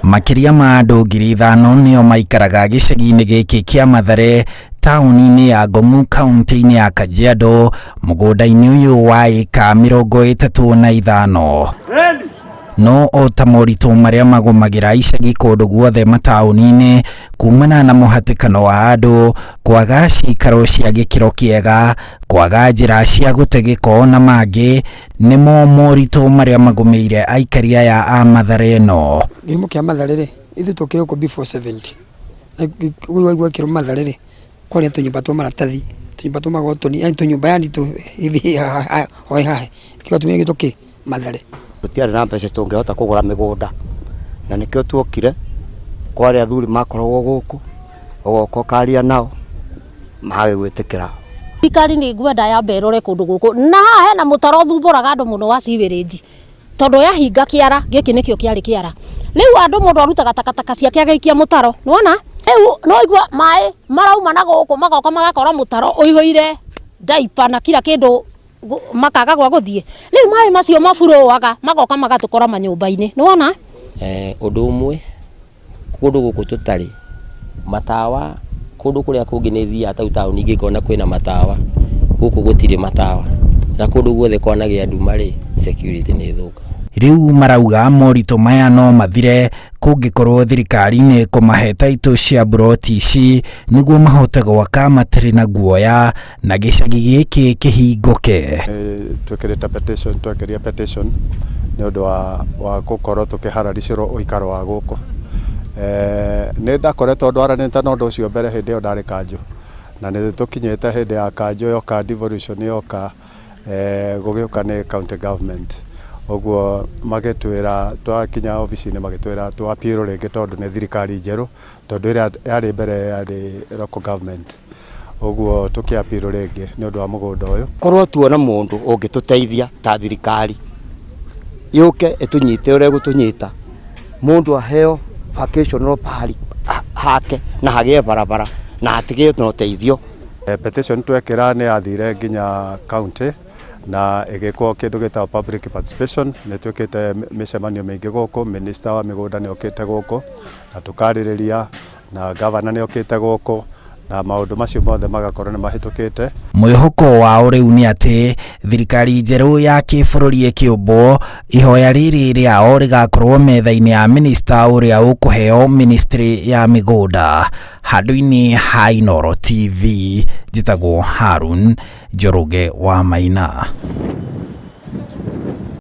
Makĩria ma andũ 5,000 nĩo maikaraga gĩcagi-inĩ gĩkĩ kĩa Mathare taũni-inĩ ya Ngomu kaunti-inĩ ya Kajiado mũgũnda-inĩ ũyũ wa ĩka 35. No o ta moritũ marĩa magũmagĩra icagi kũndũ guothe mataũni-inĩ kumana na mũhatĩkano wa andũ, kwaga cikaro cia gĩkĩro kĩega, kwaga njĩra cia gũte gĩko na mangĩ, nĩmo moritũ marĩa magũmĩire aikari aya a Mathare ĩno. Kĩhumo kĩa Mathare rĩ, ithuĩ twokire gũkũ before 70. Na waigua gĩkĩrwo Mathare rĩ, kwarĩ na tũnyũmba twa maratathi, tũnyũmba twa magotoni, yani tũnyũmba yani tũ hivi hohe hahe. Nĩkĩo gĩatũmire gĩtwo kĩ? Mathare. Tũtiarĩ na mbeca tũngĩhota kũgũra mĩgũnda na nĩkĩo tuokire kwarĩ athuri makoragwo gũkũ, ũgoka ũkaria nao magagĩgwĩtĩkĩra. Thirikari nĩ ngwenda yambe ĩrore kũndũ gũkũ na haha hena mũtaro ũthumbũraga andũ mũno wa sewerage tondũ yahinga kĩara gĩkĩ nĩkĩo kĩarĩ kĩara rĩu andũ mũndũ arutaga takataka ciake agaikia mũtaro nĩwona rĩu no igua maĩ marauma na gũkũ magoka magakora mũtaro ũihũire diaper na kila kĩndũ makaga gwa gũthiĩ rĩu maĩ macio maburũaga magoka magatũkora manyũmba-inĩ nĩwona. Ũndũ ũmwe kũndũ gũkũ tũtarĩ matawa kũndũ kũrĩa kũngĩ nĩ thiaga ta rĩu taũni ingĩ ngona kwĩna matawa gũkũ gũtirĩ matawa na kũndũ guothe kwanagĩa nduma rĩ security nĩ ĩthũkaga. Rĩu marauga moritũ maya no mathire kũngĩkorwo thirikari nĩ ĩkũmahe taitũ cia mburoti ici nĩguo mahote gwaka matarĩ na guoya na gĩcagi gĩkĩ kĩhingũke. Twĩkĩrĩte petition, twekĩria petition nĩ ũndũ wa gũkorwo tũkĩhararicĩrwo ũikaro wa gũkũ. Nĩ ndakoretwo ndwaranĩte na ũndũ ũcio mbere hĩndĩ ĩyo ndarĩ kanjũ na nĩ tũkinyĩte hĩndĩ ya kanjũ yoka devolution yoka gũgĩũka nĩ county government ũguo magĩtwĩra twakinya obici-inĩ magĩtwĩra tũ appeal rĩngĩ tondũ nĩ thirikari njerũ tondũ ĩrĩa yarĩ mbere yarĩ local government ũguo tũkĩ appeal rĩngĩ nĩ ũndũ wa mũgũnda ũyũ. Korwo tuona mũndũ ũngĩtũteithia ta thirikari yũke ĩtũnyite ũrĩa ĩgũtũnyita mũndũ aheo vacational pahali hake na hagĩe barabara na hatigĩe na ũteithio. Petition twekĩra nĩ yathire nginya county na ĩgĩkwo kĩndũ gĩtagwo public participation. Nĩ twĩkĩte mĩcemanio mĩingĩ gũkũ, minister wa mĩgũnda nĩ okĩte gũkũ na tũkarĩrĩria na governor nĩ okĩte gũkũ na maũndũ macio mothe magakorwo nĩ mahĩtũkĩte. Mwĩhoko wao rĩu nĩ atĩ thirikari njerũ ya kĩbũrũri ĩkĩũmbwo ihoya rĩrĩ rĩao rĩgakorwo metha-inĩ ya minista ũrĩa ũkũheo ministry ya mĩgũnda. Handũ-inĩ ha Inooro TV njĩtagwo Harun Njoroge wa Maina.